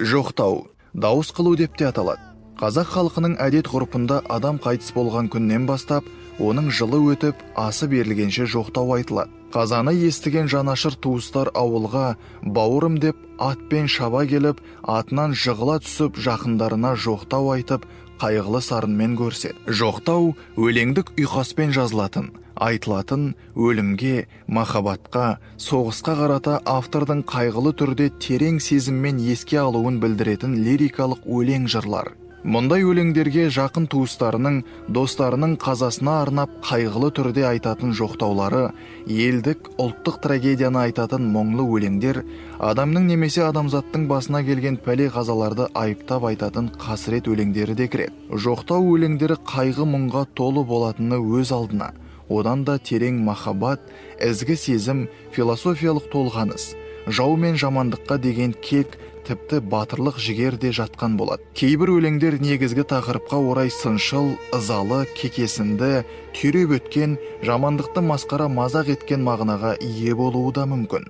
Жоқтау дауыс қылу деп те аталады. Қазақ халқының әдет ғұрпында адам қайтыс болған күннен бастап оның жылы өтіп, асы берілгенше жоқтау айтылады. Қазаны естіген жанашыр туыстар ауылға бауырым деп атпен шаба келіп, атынан жығыла түсіп, жақындарына жоқтау айтып, қайғылы сарынмен көріседі. Жоқтау өлеңдік ұйқаспен жазылатын, айтылатын, өлімге, махаббатқа, соғысқа қарата автордың қайғылы түрде терең сезіммен еске алуын білдіретін лирикалық өлең жырлар. Мұндай өлеңдерге жақын туыстарының, достарының қазасына арнап қайғылы түрде айтатын жоқтаулары, елдік, ұлттық трагедияны айтатын мұңлы өлеңдер, адамның немесе адамзаттың басына келген пәле қазаларды айыптап айтатын қасірет өлеңдері де кіреді. Жоқтау өлеңдері қайғы мұңға толы болатыны өз алдына, одан да терең махаббат, ізгі сезім, философиялық толғаныс, жау мен жамандыққа деген кек, тіпті батырлық жігер де жатқан болады. Кейбір өлеңдер негізгі тақырыпқа орай сыншыл, ызалы, кекесінді, түйреп өткен, жамандықты масқара мазақ еткен мағынаға ие болуы да мүмкін.